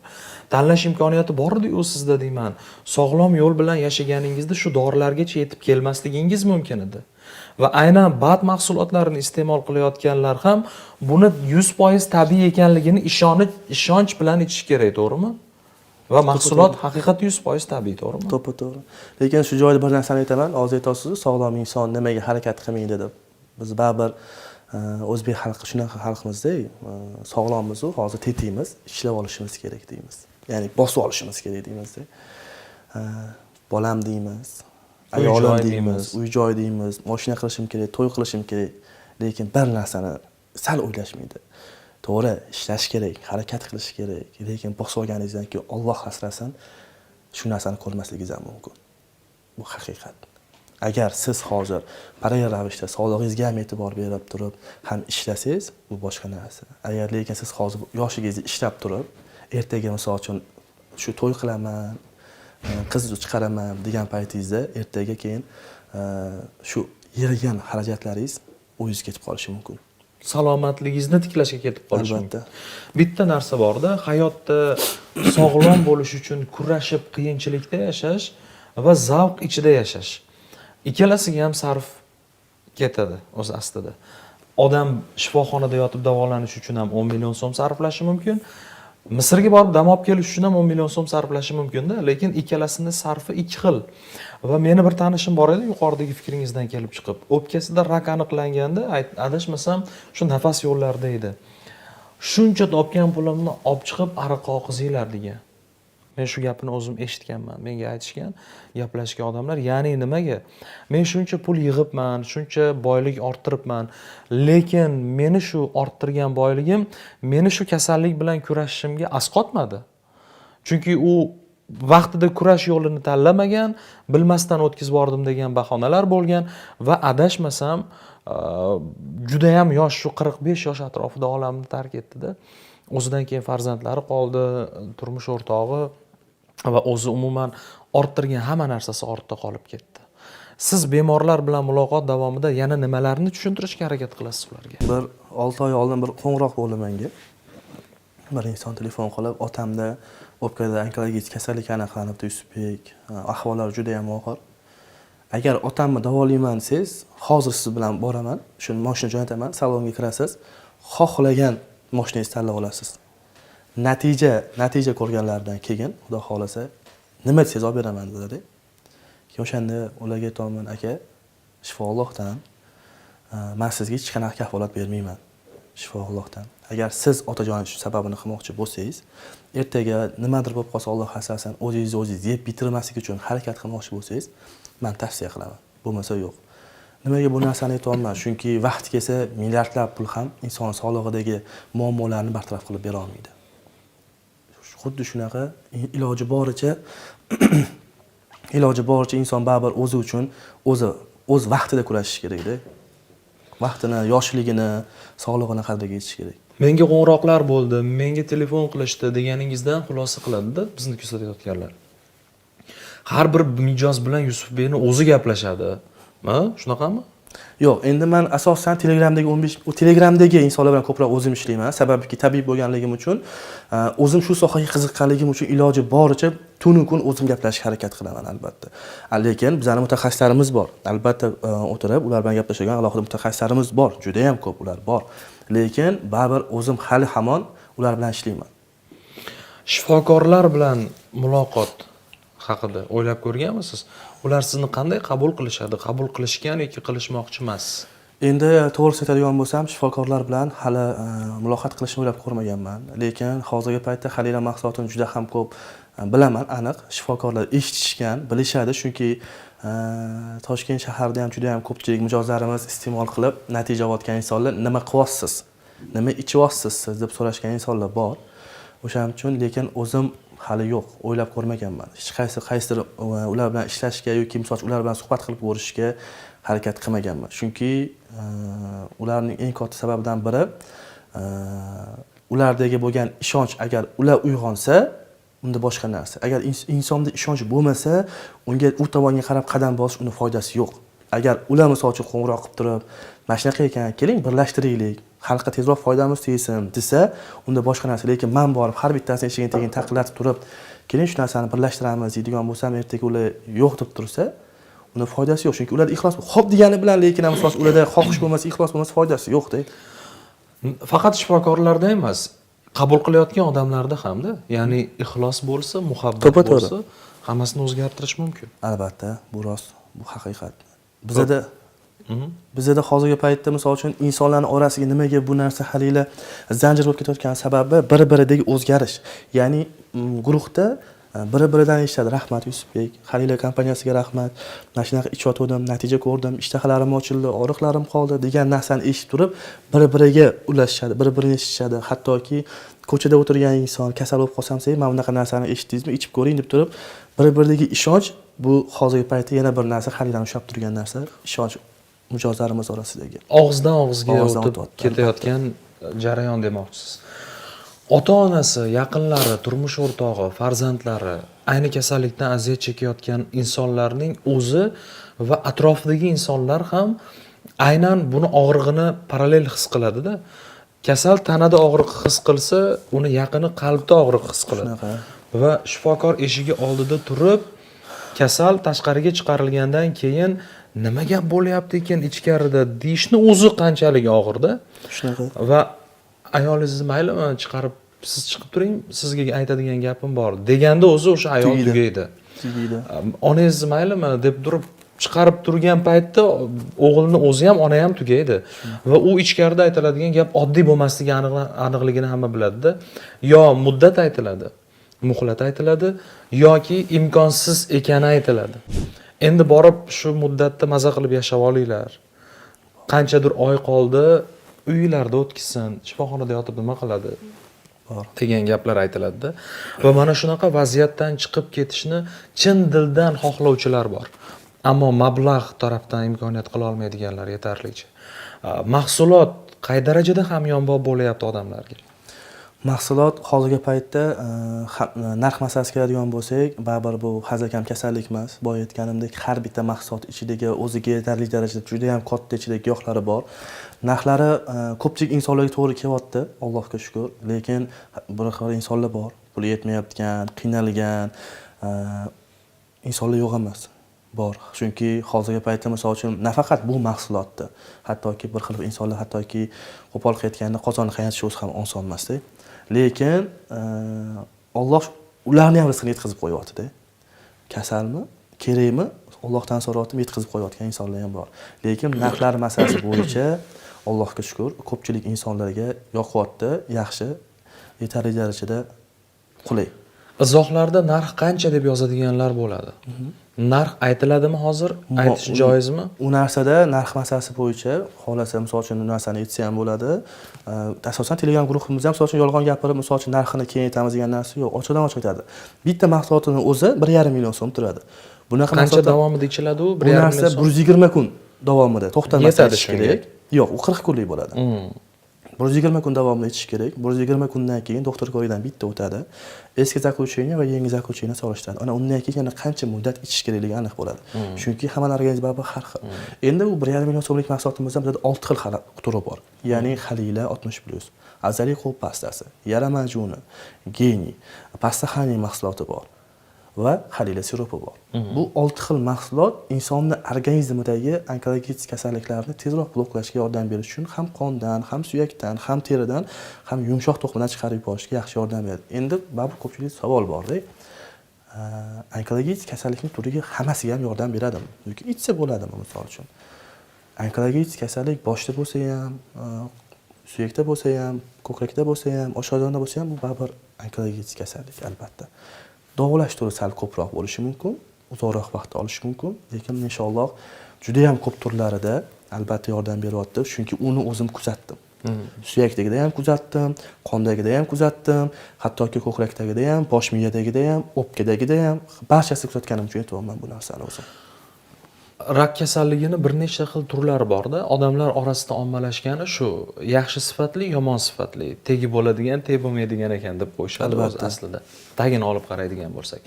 Tanlash imkoniyati bor edi-yu sizda deyman. Sog'lom yo'l bilan yashaganingizda shu dorilargacha yetib kelmasligingiz mumkin edi. Va aynan BAD mahsulotlarini iste'mol qilayotganlar ham buni 100% tabiiy ekanligini ishonch bilan ichish kerak, to'g'rimi? Va mahsulot haqiqatda 100% tabiiy, to'g'rimi? To'ppa to'g'ri. Lekin shu joyda bir narsani aytaman, hozir aytyapsiz, sog'lom inson nimaga harakat qilmaydi deb. Biz baribir o'zbek xalqi shunaqa xalqmizda, sog'lommiz-u, hozir tetikmiz, ishlab olishimiz kerak deymiz. Ya'ni bosib olishimiz kerak deymizda. Bolam deymiz, Uy ayolim joy deymiz, deymiz. Uy joy deymiz, moshina qilishim kerak, to'y qilishim kerak. Lekin bir narsani sal o'ylashmaydi. To'g'ri, ishlash kerak, harakat qilish kerak, lekin bosib olganingizdan keyin Alloh asrasin, shu narsani ko'rmasligingiz ham mumkin. Bu haqiqat. Agar siz hozir parallel ravishda sog'lig'ingizga ham e'tibor berib turib, ham ishlasangiz, bu boshqa narsa. Agar lekin siz hozir yoshligingizda ishlab turib, ertaga misol uchun shu to'y qilaman, qiz chiqaraman degan paytingizda ertaga keyin shu yig'gan xarajatlaringiz o'zingizga ketib qolishi mumkin. Salomatligingizni tiklashga ketib qolishi Albatta. mumkin. Bitta narsa borda, hayotda sog'lom bo'lish uchun kurashib qiyinchilikda yashash va zavq ichida yashash. Ikkalasiga ham sarf ketadi o'zi aslida. Odam shifoxonada yotib davolanish uchun ham 10 million so'm sarflashi mumkin. Misrga borib dam olib kelish uchun ham 10 million so'm sarflashi mumkinda, lekin ikkalasini sarfi ikki xil. Va meni bir tanishim bor edi, yuqoridagi fikringizdan kelib chiqib, o'pkasida rak aniqlanganda, adashmasam, shu nafas yo'llarida edi. Shuncha topgan pulimni olib chiqib ariqqa oqizinglar degan. Men shu gapini o'zim eshitganman. Menga aytishgan, gaplashgan odamlar, ya'ni nimaga? Men shuncha pul yig'ibman, shuncha boylik orttiribman, lekin meni shu orttirgan boyligim meni shu kasallik bilan kurashishimga asqotmadi. Chunki u vaqtida kurash yo'lini tanlamagan, bilmasdan o'tkazib yubordim degan bahonalar bo'lgan va adashmasam, juda ham yosh, shu 45 yosh atrofida olamni tark etdida. O'zidan keyin farzandlari qoldi, turmush o'rtog'i va o'zi umuman orttirgan hamma narsasi ortda qolib ketdi. Siz bemorlar bilan muloqot davomida yana nimalarni tushuntirishga harakat qilasiz ularga? Bir 6 oy oldin bir qo'ng'iroq bo'ldi menga. Bir inson telefon qilib, otamda o'pkada onkologik kasallik aniqlanibdi, Yusufbek, ahvollari juda ham og'ir. Agar otamni davolayman desangiz, hozir siz bilan boraman, shuni moshina jo'nataman, salonga kirasiz, xohlagan moshinangizni tanlab olasiz. Natija ko'rganlaridan keyin, Xudo xohlasa, nima desangiz olib beraman dedilar. Keyin o'shanda ularga aytyapman, aka, shifo Allohdan, man sizga hech qanaqa kafolat bermayman. Shifo Allohdan. Agar siz otajoningiz shu sababini qilmoqchi bo'lsangiz, ertaga nimadir bo'lib qolsa, Alloh asrasin, o'zingizni o'zingiz yeb bitirmaslik uchun harakat qilmoqchi bo'lsangiz, man tavsiya qilaman. Bo'lmasa yo'q. Nimaga bu narsani aytyapman? Chunki vaqti kelsa milliardlab pul ham inson sog'lig'idagi muammolarni bartaraf qilib bera olmaydi. Xuddi shunaqa iloji boricha iloji boricha inson baribir o'zi uchun o'zi o'z vaqtida kurashishi kerakda. Vaqtini, yoshligini, sog'lig'ini qadriga yetish kerak. Menga qo'ng'iroqlar bo'ldi, menga telefon qilishdi deganingizdan xulosa qiladida bizni kuzatayotganlar. Har bir mijoz bilan Yusufbekni o'zi gaplashadi. Ha, shunaqami? Yo'q, endi man asosan Telegramdagi 15 u Telegramdagi insonlar bilan ko'proq o'zim ishlayman. Sababiki tabib bo'lganligim uchun, o'zim shu sohaga qiziqqanligim uchun iloji boricha tunu kun o'zim gaplashishga harakat qilaman albatta. Lekin bizani mutaxassislarimiz bor. Albatta o'tirib ular bilan gaplashadigan alohida mutaxassislarimiz bor. Juda ham ko'p ular bor. Lekin baribir o'zim hali hamon ular bilan ishlayman. Shifokorlar bilan muloqot haqida o'ylab ko'rganmisiz? Ular sizni qanday qabul qilishadi? Qabul qilishgan yoki qilishmoqchi emas? Endi to'g'risini aytadigan bo'lsam, shifokorlar bilan hali muloqot qilishni o'ylab ko'rmaganman. Lekin hozirgi paytda Halila mahsulotini juda ham ko'p bilaman, aniq shifokorlar eshitishgan, bilishadi, chunki Toshkent shahrida ham juda ham ko'pchilik mijozlarimiz iste'mol qilib natija olayotgan insonlar nima qilyapsiz, nima ichyapsiz siz deb so'rashgan insonlar bor. O'shaning uchun lekin o'zim hali yo'q, o'ylab ko'rmaganman. Hech qaysi qaysidir ular bilan ishlashga yoki misol uchun ular bilan suhbat qilib ko'rishga harakat qilmaganman. Chunki ularning eng katta sababidan biri ulardagi bo'lgan ishonch, agar ular uyg'onsa, unda boshqa narsa. Agar insonda ishonch bo'lmasa, unga u tomonga qarab qadam bosish uni foydasi yo'q. Agar ular misol uchun qo'ng'iroq qilib turib, mana shunaqa ekan, keling birlashtiraylik, xalqqa tezroq foydamiz tegsin desa, unda boshqa narsa. Lekin man borib har bittasini eshigini tagini taqillatib turib, keling shu narsani birlashtiramiz deydigan bo'lsam, ertaga ular yo'q deb tursa, uni foydasi yo'q. Chunki ularda ixlos xo'p degani bilan, lekin ham misol uchun ularda xohish bo'lmasa, ixlos bo'lmasa foydasi yo'q-da. Faqat shifokorlarda emas, qabul qilayotgan odamlarda hamda, ya'ni ixlos bo'lsa, muhabbat To'ppa-to'g'ri. bo'lsa, hammasini o'zgartirish mumkin. Albatta, bu rost, bu haqiqat. Bizada hozirgi paytda misol uchun insonlarning orasiga nimaga bu narsa halila zanjir bo'lib ketayotgan sababi bir-biridagi o'zgarish. Ya'ni guruhda biri-biridan eshitadi, rahmat Yusufbek, Halila kompaniyasiga rahmat, mana shunaqa ichyotgandim, natija ko'rdim, ishtahalarim ochildi, og'riqlarim qoldi degan narsani eshitib turib, bir-biriga ulashishadi, bir-birini eshitishadi. Hattoki ko'chada o'tirgan inson kasal bo'lib qolsam, "Mana bunaqa narsani eshitdingizmi, ichib ko'ring" deb turib, bir-biridagi ishonch bu hozirgi paytda yana bir narsa Halilani ushlab turgan narsa, ishonch mijozlarimiz orasidagi. Og'izdan og'izga Og'izdan o'tib o'tyapti, ketayotgan jarayon demoqchisiz. Ota-onasi, yaqinlari, turmush o'rtog'i, farzandlari ayni kasallikdan aziyat chekayotgan insonlarning o'zi va atrofidagi insonlar ham aynan buni og'rig'ini parallel his qiladida. Kasal tanada og'riq his qilsa, uni yaqini qalbda og'riq his qiladi. Shunaqa. Va shifokor eshigi oldida turib, kasal tashqariga chiqarilgandan keyin nima gap bo'lyapti ekan ichkarida deyishni o'zi qanchalik og'irda. Shunaqa. Va ayolingizni maylimi chiqarib, siz chiqib turing, sizga aytadigan gapim bor deganda o'zi o'sha ayol Tugaydi. tugaydi. Tugaydi. Onangizni maylimi deb turib chiqarib turgan paytda o'g'ilni o'zi ham, ona ham tugaydi. Va u ichkarida aytiladigan gap oddiy bo'lmasligi aniqligini hamma biladida. Yo muddat aytiladi, muhlat aytiladi yoki imkonsiz ekani aytiladi. Endi borib shu muddatda maza qilib yashab olinglar. Qanchadir oy qoldi, uylarda o'tkazsin, shifoxonada yotib nima qiladi? Bor. Degan gaplar aytiladida. Va mana shunaqa vaziyatdan chiqib ketishni chin dildan xohlovchilar bor. Ammo mablag' tarafdan imkoniyat qila olmaydiganlar yetarlicha. Mahsulot qay darajada hamyonbop bo'lyapti odamlarga? Mahsulot hozirgi paytda narx masalasiga keladigan bo'lsak, baribir bu hazilkam kasallik emas. Boya aytganimdek, har bitta mahsulot ichidagi o'ziga yetarli darajada juda ham katta ichida giyohlari bor. Narxlari ko'pchilik insonlarga to'g'ri kelyapti, Allohga shukr. Lekin bir xil insonlar bor, puli yetmayotgan, qiynalgan insonlar yo'q emas. Bor. Chunki hozirgi paytda misol uchun nafaqat bu mahsulotni, hattoki bir xil insonlar hattoki qo'pol qilayotganda qozonni qaynatish o'zi ham oson emasda. Lekin Alloh ularni ham rizqini yetkazib qo'yyapti-da. Kasalmi, kerakmi? Allohdan so'rayaptim, yetkazib qo'yayotgan insonlar ham bor. Lekin narxlar masalasi bo'yicha Allohga shukr, ko'pchilik insonlarga yoqyapti, yaxshi, yetarli darajada qulay. Izohlarda narx qancha deb yozadiganlar bo'ladi. Narx aytiladimi hozir? Aytish joizmi? U narsada narx masalasi bo'yicha xohlasa, misol uchun, u narsani aytsa ham bo'ladi. Asosan Telegram guruhimizda ham, misol uchun, yolg'on gapirib, misol uchun, narxini keyin aytamiz degan narsa yo'q. Ochiqdan ochiq aytadi. Bitta mahsulotini o'zi 1,5 million so'm turadi. Bunaqa Qancha mahsulotlar- davomida ichiladi u? Bu 1,5 narsa million so'm? 120 kun davomida to'xtamasdan Yetadi ichish shunga? kerak. Yo'q, u 40 kunlik bo'ladi. 120 kun davomida ichish kerak. 120 kundan keyin doktor ko'rigidan bitta o'tadi. Eski заключение va yangi заключение solishtiradi. Ana undan keyin yana qancha muddat ichish kerakligi aniq bo'ladi. Chunki hammani organizmi baribir har xil. Endi u 1,5 million so'mlik mahsulotimizda bizda 6 xil turi bor. Ya'ni Halila 60+, Azali qo'l pastasi, yara majuni, Geniy, pasta honey mahsuloti bor va Halila siropi bor. Bu 6 xil mahsulot insonni organizmidagi onkologik kasalliklarni tezroq bloklashga yordam berish uchun ham qondan, ham suyakdan, ham teridan, ham yumshoq to'qimadan chiqarib yuborishga yaxshi yordam beradi. Endi baribir ko'pchilik savol borda. Onkologik kasallikning turiga hammasiga ham yordam beradimi yoki ichsa bo'ladimi misol uchun? Onkologik kasallik boshda bo'lsa ham, suyakda bo'lsa ham, ko'krakda bo'lsa ham, oshqozonda bo'lsa ham, bu baribir onkologik kasallik albatta. Davolash turi sal ko'proq bo'lishi mumkin, uzoqroq vaqt olishi mumkin, lekin inshaalloh juda ham ko'p turlarida albatta yordam beryapti, chunki uni o'zim kuzatdim. Suyakdagida ham kuzatdim, qondagida ham kuzatdim, hattoki ko'krakdagida ham, bosh miyadagida ham, o'pkadagida ham, barchasini kuzatganim uchun aytyapman bu narsani o'zim. Rak kasalligini bir necha xil turlari borda. Odamlar orasida ommalashgani shu yaxshi sifatli, yomon sifatli, tegi bo'ladigan, tegi bo'lmaydigan ekan deb qo'yishadi o'zi aslida. Tagini olib qaraydigan bo'lsak.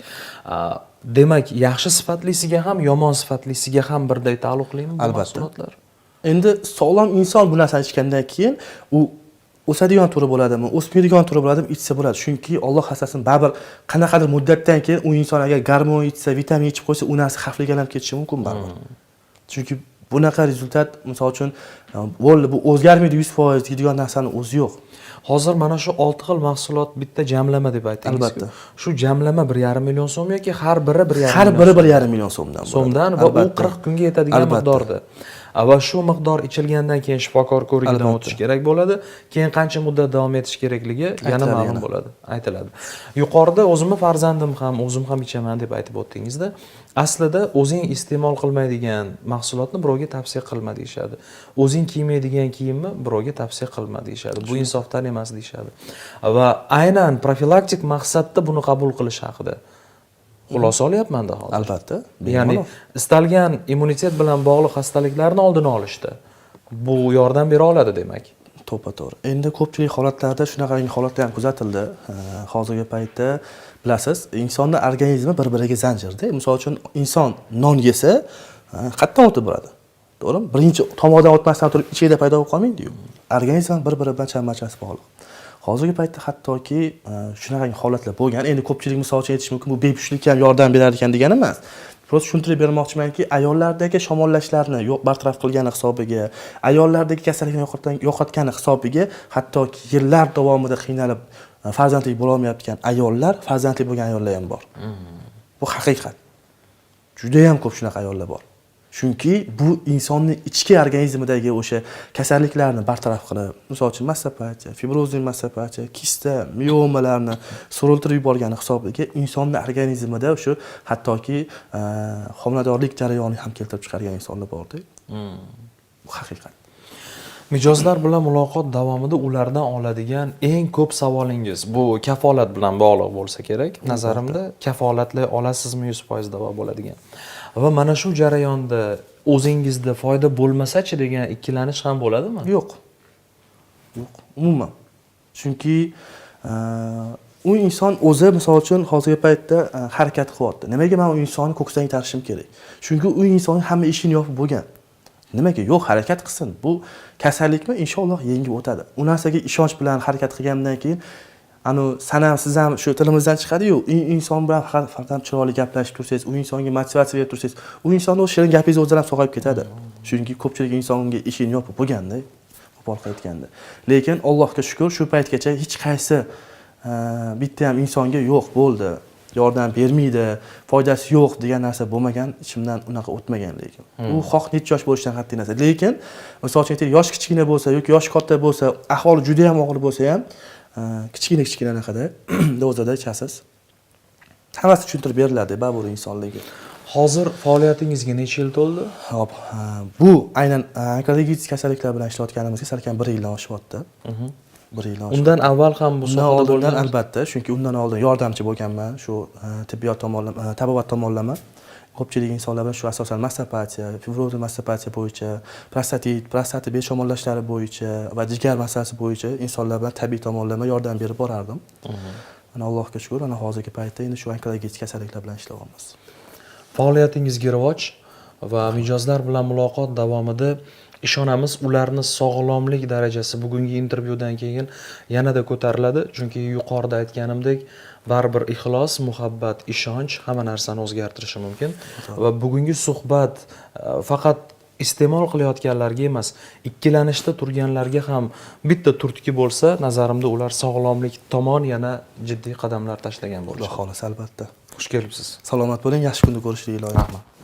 Demak, yaxshi sifatlisiga ham, yomon sifatlisiga ham birday taalluqlimi bu Albatta. mahsulotlar? Endi sog'lom inson bu narsani ichgandan keyin u o'sadigan turi bo'ladimi, o'smaydigan turi bo'ladimi, ichsa bo'ladi. Chunki Alloh asrasin, baribir qanaqadir muddatdan keyin u inson agar gormon ichsa, vitamin ichib qo'ysa, u narsa xavfliga aylanib ketishi mumkin baribir. Chunki bunaqa результат, misol uchun, bo'ldi, bu o'zgarmaydi 100% deydigan narsani o'zi yo'q. Hozir mana shu 6 xil mahsulot bitta jamlama deb aytdingiz. Albatta. Shu jamlama 1,5 million so'm yoki har biri 1,5 Har million biri so'm? 1,5 million so'mdan bo'ladi. So'mdan va u Albatta. 40 kunga yetadigan Albatta. miqdorda. Va shu miqdor ichilgandan keyin shifokor ko'rigidan o'tish kerak bo'ladi. Keyin qancha muddat davom etish kerakligi yana Aytiladi ma'lum yana. bo'ladi, aytiladi. Yuqorida o'zimni farzandim ham, o'zim ham ichaman deb aytib o'tdingizda. Aslida o'zing iste'mol qilmaydigan mahsulotni birovga tavsiya qilma deyishadi. O'zing kiymaydigan kiyimni birovga tavsiya qilma deyishadi. Bu insofdan emas deyishadi. Va aynan profilaktik maqsadda buni qabul qilish haqida xulosa olyapman-da hozir. Albatta. Ya'ni Bemalol. istalgan immunitet bilan bog'liq xastaliklarni oldini olishda bu yordam bera oladi demak. To'ppa to'g'ri. Endi ko'pchilik holatlarda shunaqangi holatlar ham kuzatildi. Hozirgi paytda bilasiz, insonni organizmi bir-biriga zanjirda. Misol uchun, inson non yesa, qayerdan o'tib boradi? To'g'rimi? Birinchi tomoqdan o'tmasdan turib ichakda paydo bo'lib qolmaydi-yu. Organizm ham bir-biri bilan chambarchas bog'liq. Hozirgi paytda hattoki shunaqangi holatlar bo'lgan. Endi ko'pchilik misol uchun aytishi mumkin, bu bepushtlik ham yordam berar ekan degani emas. Просто tushuntirib bermoqchimanki, ayollardagi shamollashlarni yo'q bartaraf qilgani hisobiga, ayollardagi kasallikni yo'qotgani hisobiga hattoki yillar davomida qiynalib farzandli bo'la olmayotgan ayollar, farzandli bo'lgan ayollar ham bor. Bu haqiqat. Juda ham ko'p shunaqa ayollar bor. Chunki bu insonni ichki organizmidagi o'sha kasalliklarni bartaraf qilib, misol uchun mastopatiya, fibrozli mastopatiya, kista, miomalarni suriltirib yuborgani hisobiga insonni organizmida o'sha hattoki homiladorlik jarayonini ham keltirib chiqargan insonlar borda. Bu haqiqat. Mijozlar bilan muloqot davomida ulardan oladigan eng ko'p savolingiz bu kafolat bilan bog'liq bo'lsa kerak. Nazarimda kafolatli olasizmi 100% davo bo'ladigan. Va mana shu jarayonda o'zingizda foyda bo'lmasa-chi degan ikkilanish ham bo'ladimi? Yo'q. Yo'q, umuman. Chunki u inson o'zi misol uchun hozirgi paytda harakat qilyapti. Nimaga men u insonni ko'ksidan itarishim kerak? Chunki u inson hamma ishini yopib bo'lgan. Nimaga? Yo'q, harakat qilsin. Bu kasallikmi? Inshaalloh yengib o'tadi. U narsaga ishonch bilan harakat qilgandan keyin anu san ham, siz ham shu tilimizdan chiqadi-yu, inson bilan faqat ham chiroyli gaplashib tursangiz, u insonga motivatsiya berib tursangiz, u insonni o'sha shirin gapingiz o'zidan ham sog'ayib ketadi. Chunki ko'pchilik insonga ishini yopib bo'lganda, qo'pol qilib aytganda. Lekin Allohga shukr, shu paytgacha hech qaysi bitta ham insonga yo'q bo'ldi, yordam bermaydi, foydasi yo'q degan narsa bo'lmagan, ichimdan unaqa o'tmagan lekin. U xoh necha yosh bo'lishidan qat'iy nazar. Lekin misol uchun aytaylik, yosh kichkina bo'lsa yoki yosh katta bo'lsa, ahvoli juda ham og'ir bo'lsa ham, kichkina kichkina anaqada dozada ichasiz. Hammasi tushuntirib beriladi baribir insonlarga. Hozir faoliyatingizga necha yil to'ldi? Hop, bu aynan onkologik kasalliklar bilan ishlayotganimizga salkam bir yildan oshyapti. Bir yildan oshyapti. Undan avval ham bu Undan sohada oldindan bo'lganmisiz? albatta, chunki undan oldin yordamchi bo'lganman shu tibbiyot tomonlama, tabobat tomonlama. Ko'pchilik insonlar bilan shu asosan mastopatiya, fibrozli mastopatiya bo'yicha, prostatit, prostata bez shamollashlari bo'yicha va jigar masalasi bo'yicha insonlar bilan tabiiy tomonlama yordam berib borardim. Mana Allohga shukur, ana hozirgi paytda endi shu onkologik kasalliklar bilan ishlayapmiz. Faoliyatingizga rivoj va mijozlar bilan muloqot davomida ishonamiz, ularni sog'lomlik darajasi bugungi intervyudan keyin yanada ko'tariladi, chunki yuqorida aytganimdek, baribir ixlos, muhabbat, ishonch hamma narsani o'zgartirishi mumkin. Va bugungi suhbat faqat iste'mol qilayotganlarga emas, ikkilanishda turganlarga ham bitta turtki bo'lsa, nazarimda ular sog'lomlik tomon yana jiddiy qadamlar tashlagan Xudo bo'lishadi. xohlasa, albatta. Xush kelibsiz. Salomat bo'ling, yaxshi kunda ko'rishlik iloyim. Rahmat.